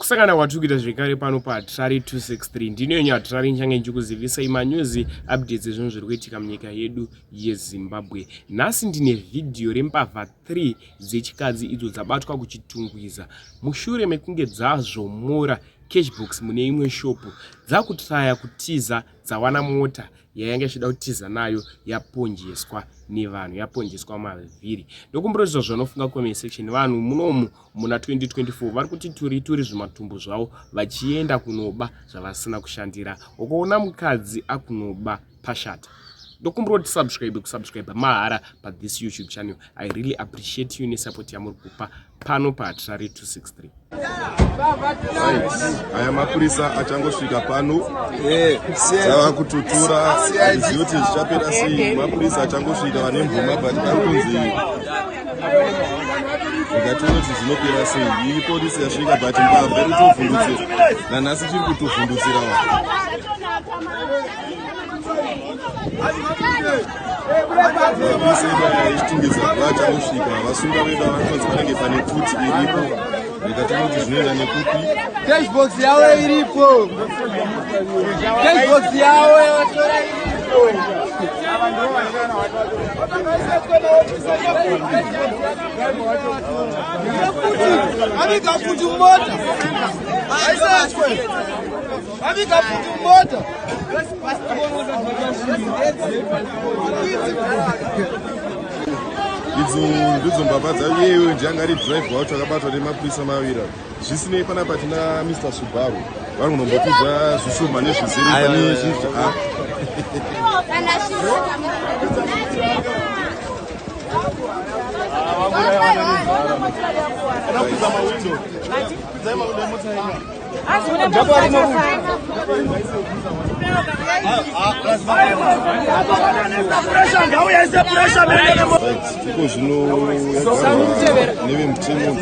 Kusangana kwatiri kuita zvekare pano paHatirari 263. Ndini yenyu Hatirari nchange ndichikuzivisai manews updates ezvinhu zviri kuitika munyika yedu yeZimbabwe. Nhasi ndine vhidhiyo rembavha 3 dzechikadzi idzo dzabatwa kuChitungwiza mushure mekunge dzazvomora cashbox mune imwe shopu dzakutraya kutiza dzawana mota yayanga ichida kutiza nayo yaponjeswa nevanhu yaponjeswa mavhiri. Ndokumbira zvanofunga comment section vanhu munomu muna 2024 vari kuti turi turi zvimatumbu zvavo vachienda kunoba zvavasina kushandira. Ukaona mukadzi akunoba pashata. Ndokumbira kuti subscribe kusubscribe mahara pa this YouTube channel. I really appreciate you nesupport yamuri kupa pano paHatirari 263. Right. Aya mapurisa achangosvika pano dzava kututura, handizivi kuti zvichapera sei. Mapurisa achangosvika vane mvuma, but ari kunzi ndikationa kuti zvinopera sei. Iyi polisi yasvika, but mbavha iri kutovhundutsira nanhasi, chiri kutovhundutsira vanhu. Mapurisa edu aya echitungwiza vachangosvika, vasunga vedu vanotonzi vanenge pane pfuti iripo. Ndikationa kuti zvinoenda nekupi. Cashbox yavo iripo, cashbox yavo yavatora iripo. Aviga futi mumota, aisachwe aviga futi mumota. Idzo ndidzo mbavha dzaiyeyo, ndianga ari driver wacho akabatwa nemapurisa maviri. Zvisinei, panapa tina Mr Subaru, vari kunombotudza zvishoma nezvizere pane zvinhu. Iko zvino yagarwa nevemutemo.